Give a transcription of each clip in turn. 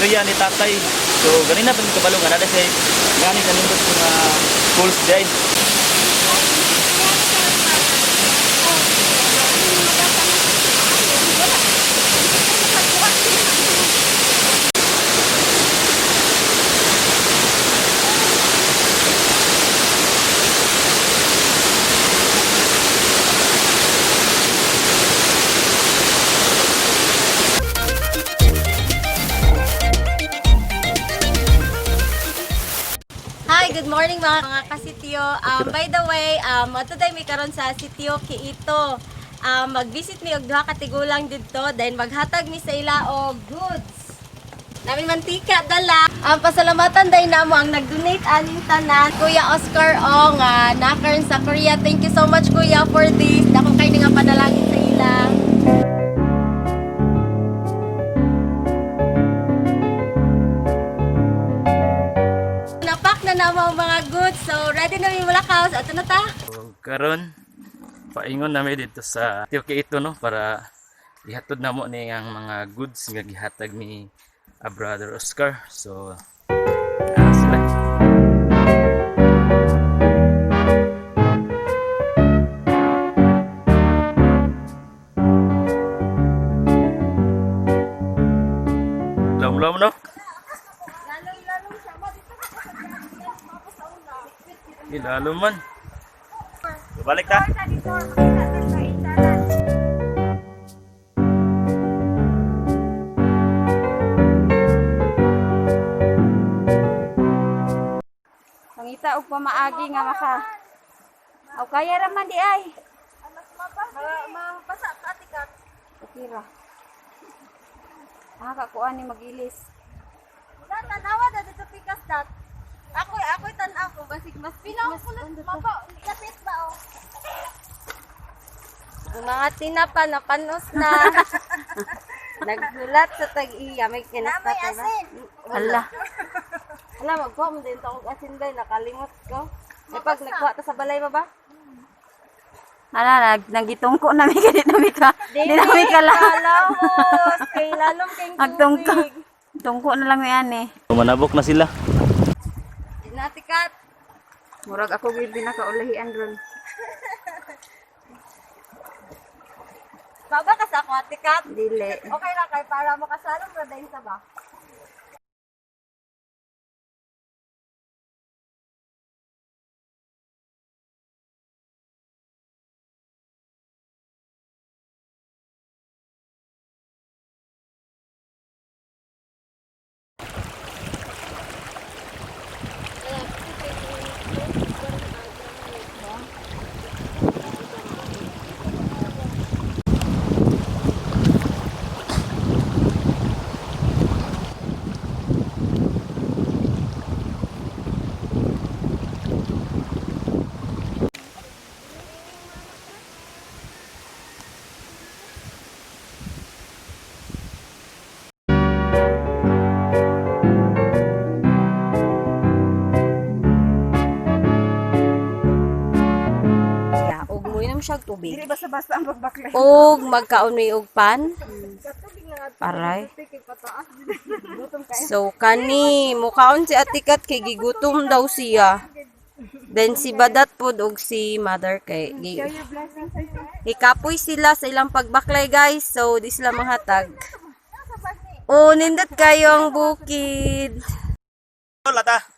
area ni tatay. So ganina pa ni kabalo nga naa siya gani kanindot mga pools diay. Hi, good morning mga kasityo. By the way, today mi karon sa sitio Kiito. Mag-visit mi og duha ka tigulang didto, then maghatag mi sa ila og goods. Namin mantika dala. Ang pasalamatan dahil namo ang nag-donate aning tanan. Kuya Oscar Ong, nakaron sa Korea. Thank you so much, Kuya, for this. Dako kay nga panalangin sa ila. Napak na namo ang mga goods. So ready na mi mulakaw. Ato na ta. So, karon paingon nami dito sa Tioke ito, no, para ihatod namo ni ang mga goods nga gihatag ni brother Oscar. So sila. Lom-lom, no? Ilalo man. Balik ta. Mangita og pamaagi nga maka. Aw, kaya ra man di ay. Mapasa ka, atikat. Okay ra. Nakakakuan ni magilis. Wala, tanawa na dito pikas dat. Ako, tanaw ko. Basig mas, mas, mapa, kapit ba, oh. Ang mga tinapa, napanos na. Nagsulat sa tag-iya. May kinasta pa ba? Hala. Hala, magkuha mo din ako asin ba? Nakalimot ko. May pag nagkuha ta sa balay ba ba? Hala, nagitungko na mi kay na mi ka. Di na mi ka lang. Kalamos! Kay lalom kay Agtungko. tubig. Tungko na lang mi ani. Manabok na sila. Natikat. Murag ako gyud pinakaulahian ron. Baba ka sa ako, atikat. Dili. Okay lang kay para makasalong na din sa ba? Ya, og moinom siya og tubig. Dili basta-basta ang pagbaklay. Og magkaon may og pan. Aray. So kani mukaon si Atikat kay gigutom daw siya. Then si Badat pod og si Mother kay ikapoy sila sa ilang pagbaklay, guys. So di sila manghatag. Oh, nindot kayo ang bukid. Lata.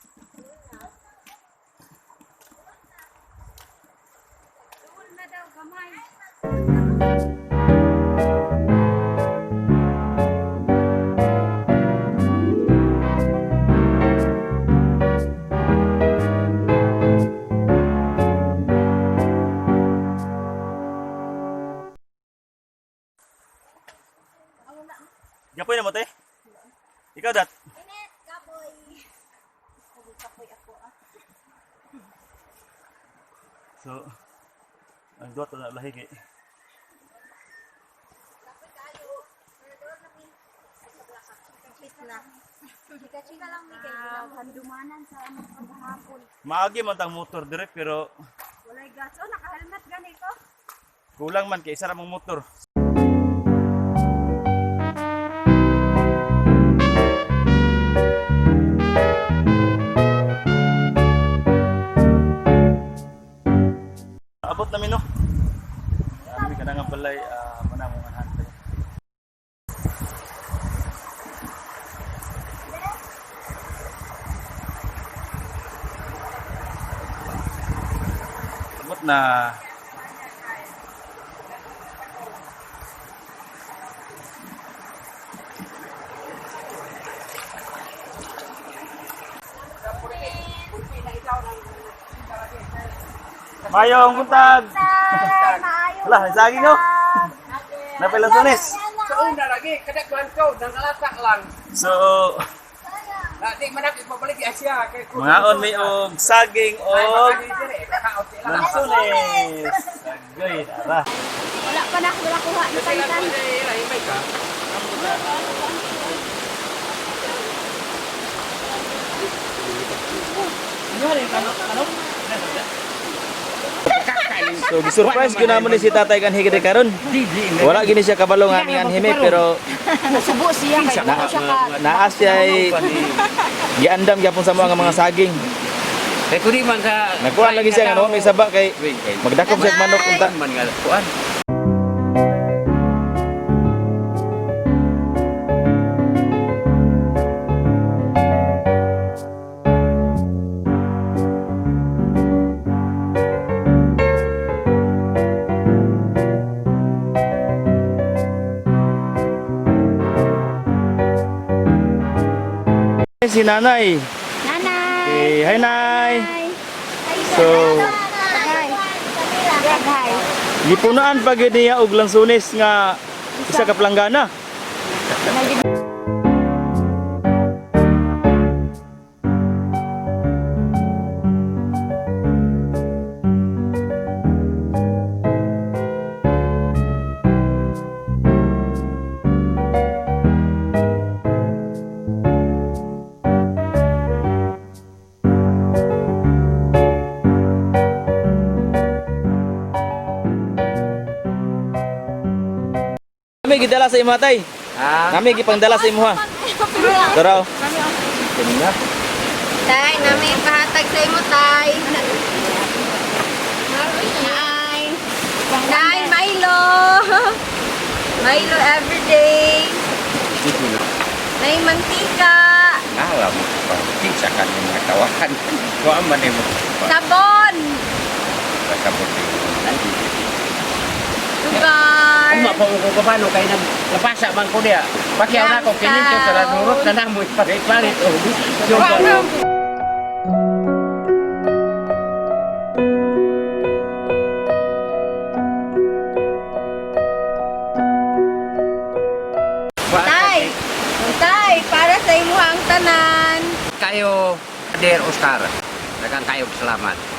Gapoy na mo, te? Ikaw, dat? So, ang duwa na lahi kay. Handumanan sa among paghapon. Maagi man tang motor dire pero Walay gas. Oh, naka-helmet gani ko. kulang man kay isa ra mong motor. na. Mayong buntag. Wala, saging oh. Napailansones. Sa una lagi, kadaghan ko, nangalatak lang. So, Na, di man ako ipabalik di Asia. Kay mga on may og saging og lansones. Agoy, tara. Wala pa na wala kuha ni tantan. So, gisurprise gyud namo ni si Tatay kanhi gid karon. Wala gini siya kabalo nga ni anhime pero Nasubo siya kay na, wala siya ka. naa siya ay giandam gyapon sa mga mga saging. Kay kuni man sa Nagkuan lagi siya nga no, may saba kay magdakop siya og manok unta. Man nga kuan. Si Nanay. Nanay. Okay, hi Nay. So, Daghay. gipunaan pa gyud niya og lansones nga isa ka planggana. Kami gidala sa imuha tay. Ha? Kami gipangdala sa imuha. Tara. oh. Kanya. Tay, nami pahatag sa imo, tay. Nay. Nay, Milo. Milo everyday. Nay, mantika. Alam mo pa, kinsa ka ni mga tawahan. Kuan man nimo pa. Sabon. Basta mo di. Sugar. Uma pa ko kabalo kay nag napasa man ko diya. Pakiaw na ko kinin ko sa nurot na namo ipalit-palit. Oh. Tay. Tay, para sa imo ang tanan. Kayo, Dear Oscar, daghang kayo salamat.